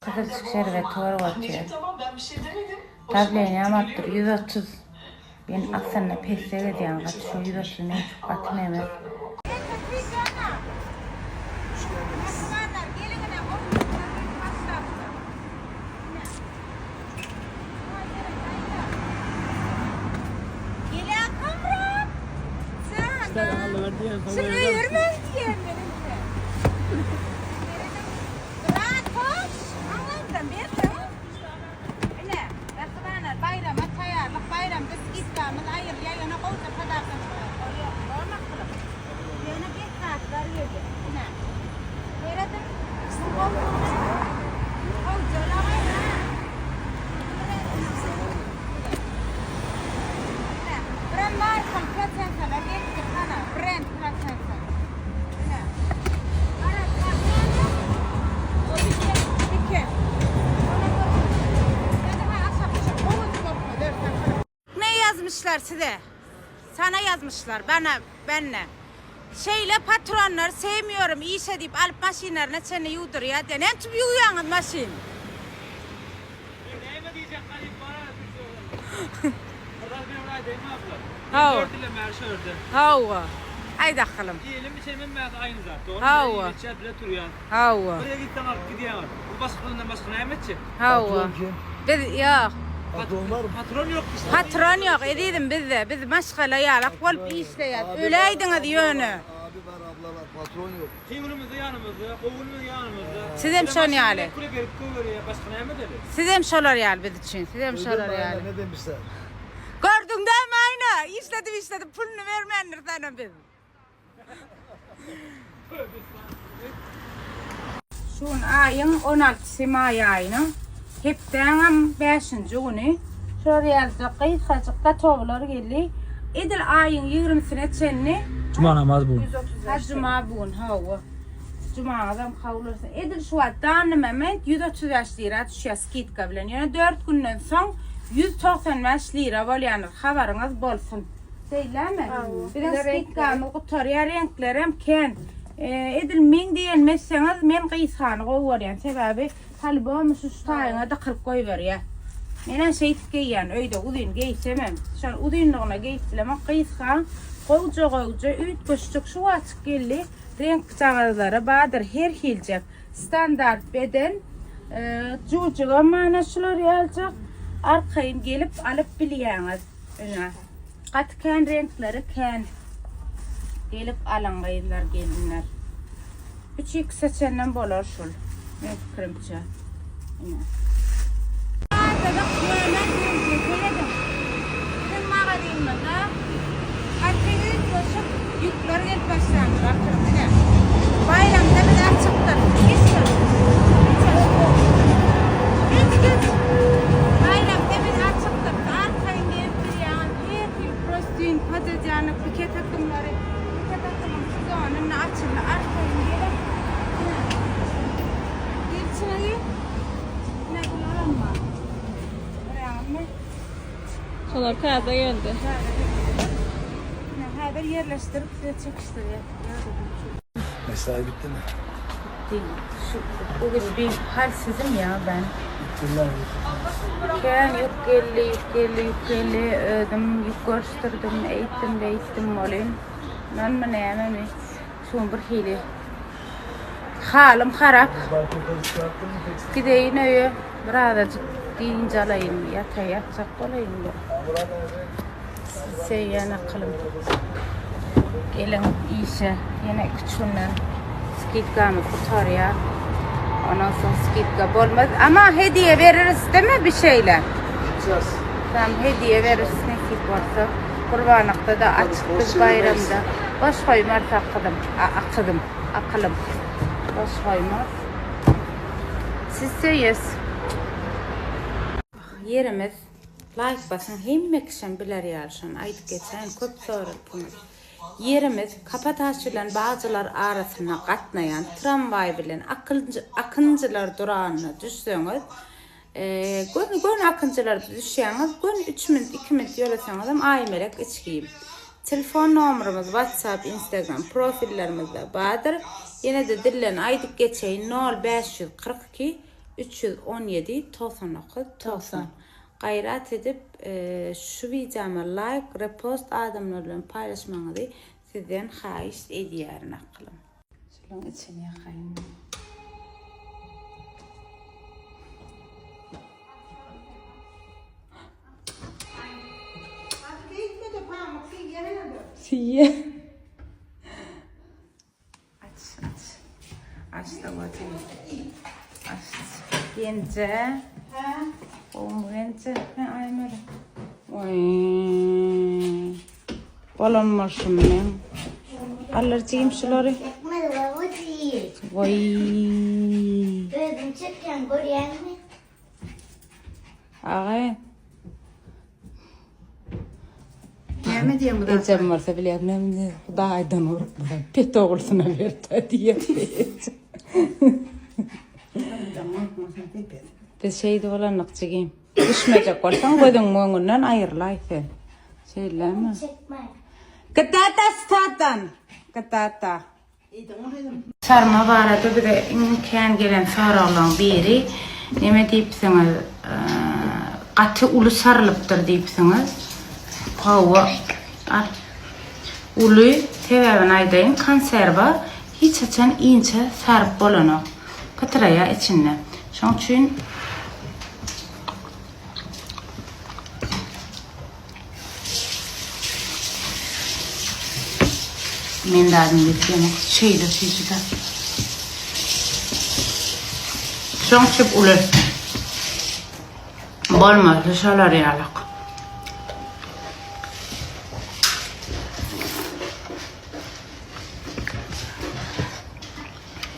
Gyzylçyk şerbeti bolup otyr. Dawleniýam alypdyr 130. Men aslynda pesde gezýän gaty şu 130 meň üçin gaty neme. Baýrama taýýarlyk baýramda skidkamyz aýrylýar ýöne gowja podarkaçyklar goýýas bormy akylyp ýöne bet zatlar gelýär ine serediň bu gowulygyny gowjalagaý ha ine birem markaly platensalar gelipdir hana brend platensa ine Ne ýazmyşlar size? Sana ýazmyşlar, bana, benne. Şeýle patronlary sevmiyorum işe diýip alyp maşynlaryna çenli ýuwdurýar diýýär. Näme üçin ýuwýaňyz maşyn? Näme diýjek garyp bar bir zat men bir aýdaýynmy abla? Hawa. 4 ýyldan bäri şu ýerde. Hawa. Aýt akylym. Iýelim içelim hemmesi aýny zat. Dogrymy? Hawa. Bile iýip içýäs bile turýas. Hawa. Bir ýere gitseň alyp gidýäňiz. Bu başgalaryndan başga näme etjek? Hawa. Patron kim? Biz ýok. Patron barmy? Patron ýok işte. Patron ýok ezizim bizde. Biz maşgala ýalak bolup işleýäs. Abi Öläýdiňiz var, abla ýöne. var, Abi var, abla var, patron yok. Kyn günümizde ýanymyzda, gowy günümizde ýanymyzda. Sizem Bile şon maşyn ýaly. bilen kule berip goýberýär, başga näme edeli? Sizem şolar ýaly biz üçin. Sizem Duydun şolar mu ayna ýaly. ne demişler? Gördüň dämi Aýna? Işledip işledip puluny bermändir sana biz. Şu gün aýyň on altysy maý aýynyň hepdäňem bäşinji güni. Şolar ýalyja gysgajyk gatowlar geldi. Edil aýyň ýigrimisine çenli. Juma namaz bu gün. Ha juma bu gün hawa. Jumaňyzam kabul bolsun. Edil şu wagt danny moment 135 lira düşýär skidka bilen. Ýöne 4 günden soň 195 lira bolýandyr. Habaryňyz bolsun. Şeýlemi? Biziň skidkamyz gutarýar, reňklerem kän. Edil meň diýenimi etseňiz, men gysgany gowy görýän. Sebäbi polibom şu şu taýyňa dykylyp goýberýär. Menem şeýdip geýýän, öýde uzyn geýsemem. Şol uzynlygyna geýip bilemok, gysga, gowja-gowja, üýtgeşjik şu wagtjyk geldi. Reňkjagazlary bardyr her hiljek. Standart beden, jujugam mana şular ýaljak. Arkaýyn gelip alyp bilýäňiz. Ine. Gaty kän reňkleri kän. Gelip alyň gyzlar gelinler. 3 x çenlem bolar şul. Men pikirimçe. Ine. Azalyk ýöne geldi serediň. Biziň magazynymyzda gaty üýtgeşik ýükler gelip başlandyr akyrym ine. Baýramda biz açykdyr. Geç şol. Geç geç. Baýramda biz açykdyr. Arkaýyn gelip bilýäňiz. Her hili prostin, podedýanok, bike takymlary, bike takymyň sezony indi açyldy. Arkaýyn gelip. Ine. Gir içine gir. Ine bularam bar. Görýäňizmi? Şolar täze geldi. Täze geldi. Ine häzir ýerleşdirip size çekişdirýär. Mesai bitti mi? Bitti. Şu bugün bir halsizim ya ben. Bitti. Kän ýük geldi, ýük geldi, ýük geldi. Özüm ýük görüşdirdim, eýtdim, beýtdim welin. Ynanmy nämemi? Şu gün bir hili halym harap. Gideýin öýe, birazajyk dynç alaýyn, ýataý ýatjak bolaýyn bir. Sizi söýýän akylym. Geliň işe. Ýene 2-3 günden skidkamyz gutarýar. Ondan soň skidka bolmaz. Ama hediye bereris deme bir şeyle. Gideceğiz. Tamam hediye bereris nesip bolsa. Gurbanlykda da açyk biz baýramda. Boş goýmarys akydym. Akydym. Akylym. Boş goýmaz. Siz söýes. Ýerimiz laýk basyň hemme kişem biler ýaly şony aýdyp geçäýin köp soradyňyz. Ýerimiz Kapataş bilen Bagjylar arasynda gatnaýan tramwaý bilen Akynjylar duragyna düşseňiz göni göni Akynjylarda düşýäňiz göni üç minut iki minut ýöreseňizem Aýmelek içgim. Telefon nomerimiz WhatsApp Instagram profillerimizde bardyr. Ýene-de dilden aýdyp geçeýin nol 542. 317 99 90. Gaýrat edip şu wideoma laýk, repost adamlar bilen paýlaşmagyňyzy sizden haýyşt edýärin akylym. Şulaň içini ýakaýyn. Siýe. Aç, aç. Aç da bakayım. Aç. Gence. Gowmy gence? He, aýmary. Oý. Bolan bolşum men. Allar jigim şulary. Oý. Özüm çekýän görýäňmi? Agay. Näme diýen bu Ejem bolsa bilýär, näme Hudaýdan gorkmasaň, pet ogulsyna berdi diýen. Biz şeýdi bolandyk jigim. Düşmejek bolsaň gözüň öňünden aýrylaý sen. Şeýlemi? Çekme. Gıdada stadan. Gıdada. Sarma barada bize iň kän gelen soraglaryň biri, neme diýipsiňiz, gaty uly sarylypdyr diýipsiňiz. Hawa, al. Uly, sebäbini aýdaýyn, konserwa hiç haçan inçe saryp bolanok. Pytraýar içinde. Şoň üçin Men dadyny getiremok. Şeýle süýji-de. Şoň üçin uly. Bolmazdy şolar ýalak.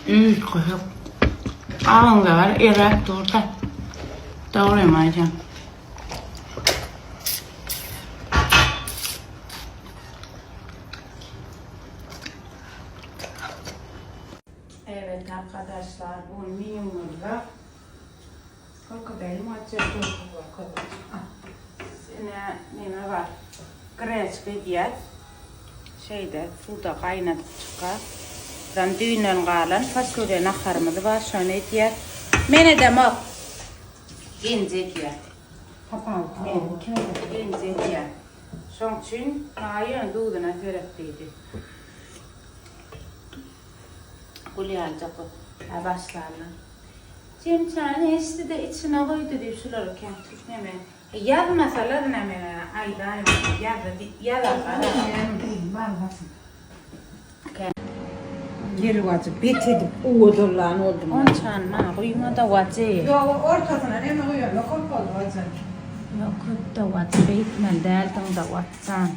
Üýtgeşik. Agyňda bar, eräp dur-da. Dogrymy aýdýan. Evet arkadaşlar bu menümüzde Krokodil açar, Ine neme bar. Greçka edýär. Şeýde suwda gaýnadyp çykar. Bizem düýnden galan fasulýa naharymyz bar, şony edýär. Men edemok. Genji edýär. Tapawuty näme käbir? Genji edýär. Şoň üçin maňa ýöne duzuna seret diýdi. Gül ýalyjak bu. Hä başlarlar. Çemçäni eşdi-de içine goýdy diýip şular kän neme. Ýazmasalar neme aýdaýmaly ýazdy ýazarlar. Gel wajy bet edip owadanlan boldum. Onçany maňa guýma-da wajy. Ýok ortasyna neme guýanda köp boldy wajy. Ýok köp-de wajy beýtmeli däldiň-de Watjan.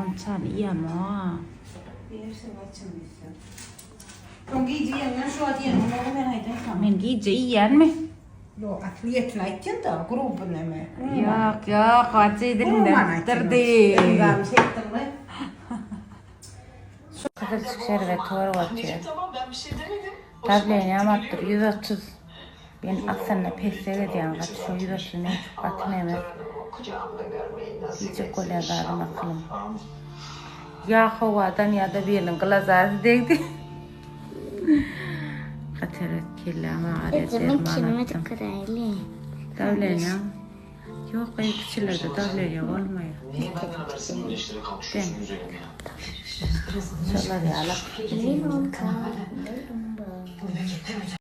Onçany iýemok-a. Iýersiň wajym iýseň. Soň gije iýenden şu wagt iýeniň gowy men aýdaýyn saňa. Men gije iýýänmi? Ýok aslyýetini aýtýan-da gruby neme. Ýok ýok wajy dilinden tutdurdy. Öňňämi şeýtdiňmi? Gyzylçyk şerbeti görüp otyr. Dawleniýam alypdyr 130. Men aslynda pesde gezýän gaty şo 130 meň üçin gaty neme. Diýjek bolýan zadym akylym. Ýa howadan ýa-da biriniň glazasy degdi. Gaty erbet kelläm agyrýar derman atdym. Dawleniýam. Ýok gyz kiçilerde dawleniýa bolmaýar. Şolar ýaly.